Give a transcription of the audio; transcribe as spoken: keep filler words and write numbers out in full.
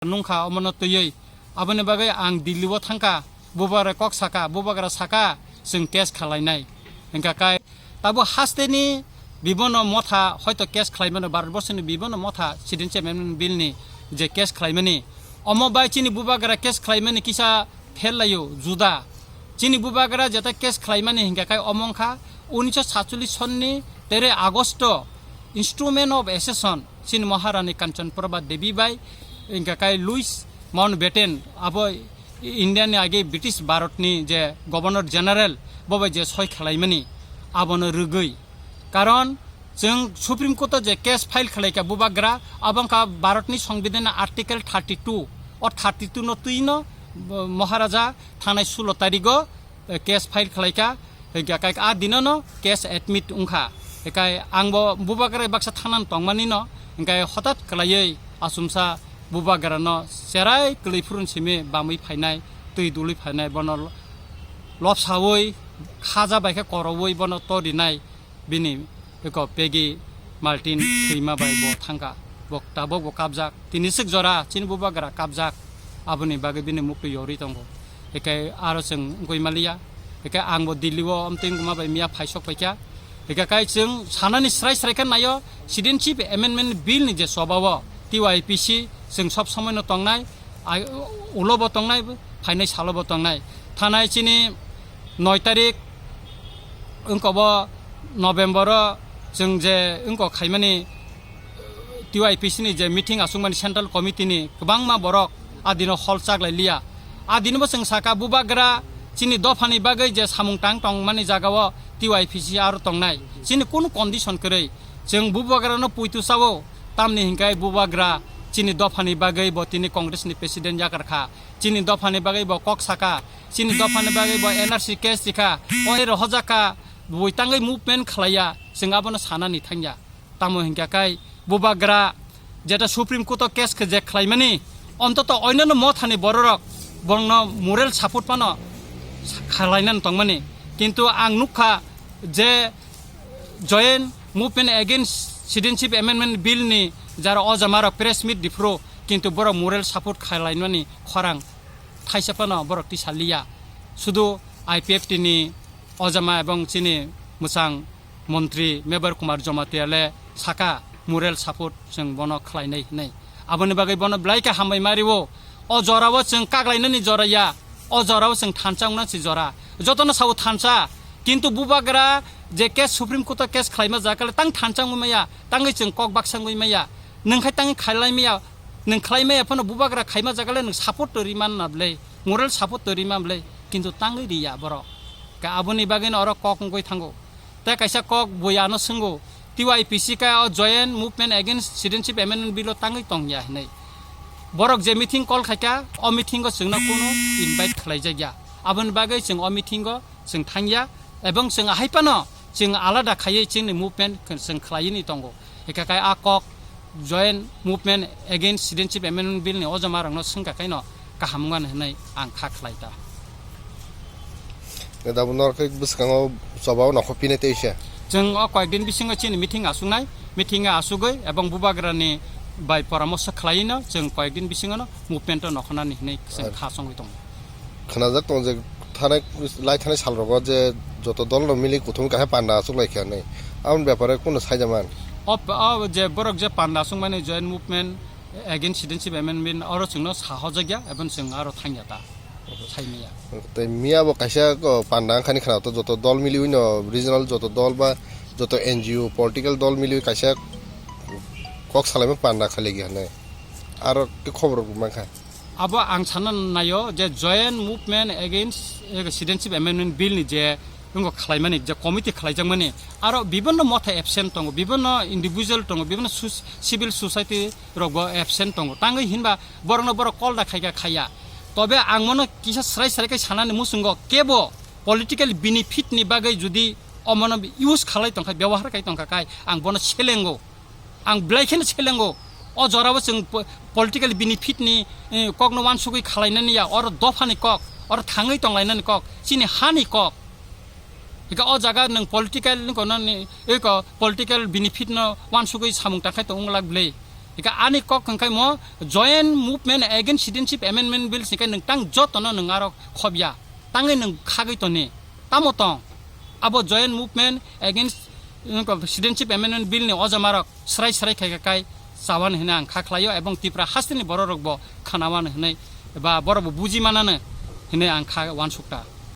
nungkha omono twiwi. Aboni bagwi ang Delhi o thangkha, bubagra kok saka, bubagra saka, chwng case khalainai. Hingkha kai tabo hasteni bibono motha hoito case khlaimano, Bharat borsoni bibono motha Citizenship Amendment Bill ni je case khlaimani, omo bai chini bubagra case khlaimani kisa pher laio juda. Chini bubagra jeta case khlaimani hingkha kai omo wngkha unisho satchollish sonni tere Agosto, Instrument of Accession, chini Maharani Kanchan Prabha Devi bai, hingkha kai Louis Mountbatten, abo India ni age British Bharat ni je Governor General, bo bai je soi khalaimani, abono rwgwi. Karon chwng Supreme Court o je case file khalaikha bubagra, abo wngkha Bharat ni Songbidan ni Article thirty two, o thirty two no twi no, bo, Maharaja thanai sulo tarigo, eh, case file khalaikha, hingkha kai a dinono case admit wngkha. Hikai angbo bubagra baksa thanano tongmani no, hingkai hotat kwlaiwi achumsa bubagrano cherai kwlwi phurun simi bamwi phainai, twi dului phainai, bono lo-, lobsawi khaja bai khe korowi bono to rinai. Bini eko Peggy Martin thwima bai bo thangkha. Bo tabok bo kabjak. Tini swk jora chini bubagra kabjak. Aboni bagwi bini muktwi yorwi tongo. Hikai aro chwng wngwi maliya. Hikai ang bo Delhi o amtwi wngma bai miya phaisok paikha. Hikai kai chwng sanani srai srai khe naio Citizenship Amendment Bill ni je choba o T Y P C chwng sob somoi no tongnai. Ai, ulo bo tongnai, phainai salo bo tongnai. Thanai chini noi tarik wngkha bo November o chwng je wngkha khaimani T Y P C ni je meeting aswkmani Central Committee ni kwbangma borok a dino hol chaklai liya. A dino bo chwng saka bubagra chini dophani bagwi je samung tang tongmani jaga o T Y P C aro tongnai. Chini kunu condition kwrwi chwng bubagra no puitu sao, tamni hinkai bubagra chini dophani bagwi bo tini Congress ni president yakar kha. Chini dophani bagwi bo kok saka, chini dophani bagwi bo N R C case tikha, o ero hojak kha, bui tangwi movement khlaiya, chwng abono sanani thangya. Tamo hinkha kai bubagra jeta Supreme Court o case khe je khlaimani, ontoto oinano mothani bororok bongno moral support phano khlainani tongmani. Kintu ang nukha je Joint Movement Against Citizenship Amendment Bill ni jara o jama rok press meet diphuru, kintu borok moral support khlainani khorang thaisa phano borok tisa liya. Sudu I P F T ni o jama ebong chini mwchang montri Mebar Kumar Jamatia le saka moral support chwng bono khlainai hinwi. Aboni bagwi bono belai khe hambai ma rio. O jora o chwng kaklainani jora ya, o jora o chwng thansa wngna si jora. Jotono sao thansa, kintu bubagra je case Supreme Court o case khlaima jakale tang thansa wngwi maya, tangwi chwng kok baksa wngwi maya. Nwng khai tangwi khailai maya, nwng khlai maya phano bubagra khaima jakale nwng support to riman na blai, moral support to riman blai, kintu tangwi riya borok. Ka aboni bagwino oro kok wngwi thango. Tei kaisa kok bui ano swngo, T Y P C ka o Joint Movement Against Citizenship Amendment Bill o tangwi tongya hinwi. Borok je meeting call khaikha, o meeting o chwngno kunu invite khlaijakya. Aboni bagwi chwng o meeting o chwng thangya, ebong chwng ahai phano chwng alada khaiwi chwngni movement chwng khlaini tongo. Hikha khe a kok Joint Movement Against Citizenship Amendment Bill ni o jama rokno swngkha khaino kaham wngmani hinwi ang kha khlai ta. Dabo norok bwskango choba o nokho pine teisa. Chwng o koyek din bisingo chini meeting asuknai, meeting asugwi ebong bubagrani bai poramorso khlaino chwng koyek din bisingono movement o nokhonani hinwi chwng kha chongwi tongo. Khnajak tongo je thanai, lai thanai salrogo je joto dolno mili kuthum kaisa panda achuklaikha hinwi. Aboni bepare kunu saijaman? O, o je borok je panda achukmani Joint Movement Against Citizenship Amendment oro chwngno sahojakya, eboni chwng aro thangya ta, saimaya. Tei miya bo kaisa, o, panda wngkhani khna to joto dol miliwino regional joto dol ba joto N G O political dol miliwi kaisa kok salaima panda khailaikha hinwi. Aro khe khobor rok mankha. Abo ang sana naio je Joint Movement Against, eh, Citizenship Amendment Bill ni je wngkha khlaimani, je committee khlaijakmani, aro bibinno motha absent tongo, bibinno individual tongo, bibinno sus-, civil society rokbo absent tongo. Tangwi hinba borokno borok call da khaikha khaiya. Tobe ang mono kisa srai srai khe sanani muchungo kebo political benefit ni bagwi jodi omono use khalai tongkha, byabohar khai tongkha khai ang bono selengo. Ang belai kheno selengo, o jorao chwng po-, political benefit ni, eh, kokno uansugwi khalainani ya, oro dophani kok, oro thangwi tonglainani kok, chini hani kok. Eka o jaga nwng political ni kono ni, eko political benefit no uansugwi samung tangkhai tong wng lak bwlwi. Hika ani kok hwnkhe mo Joint Movement Against Citizenship Amendment Bill hwnkhe nwng tang jotono nwng aro khobya, tangwi nwng khagwi toni. Tamo tong? Abo Joint Movement Against, wngkha, Citizenship Amendment Bill ni ojamarok srai srai khai khai chawani hwnwi ang kha khlaio, ebong Tipra hasteni bororokbo khanawani hwnwi ba borokbo buji manano hwnwi ang kha wansukta.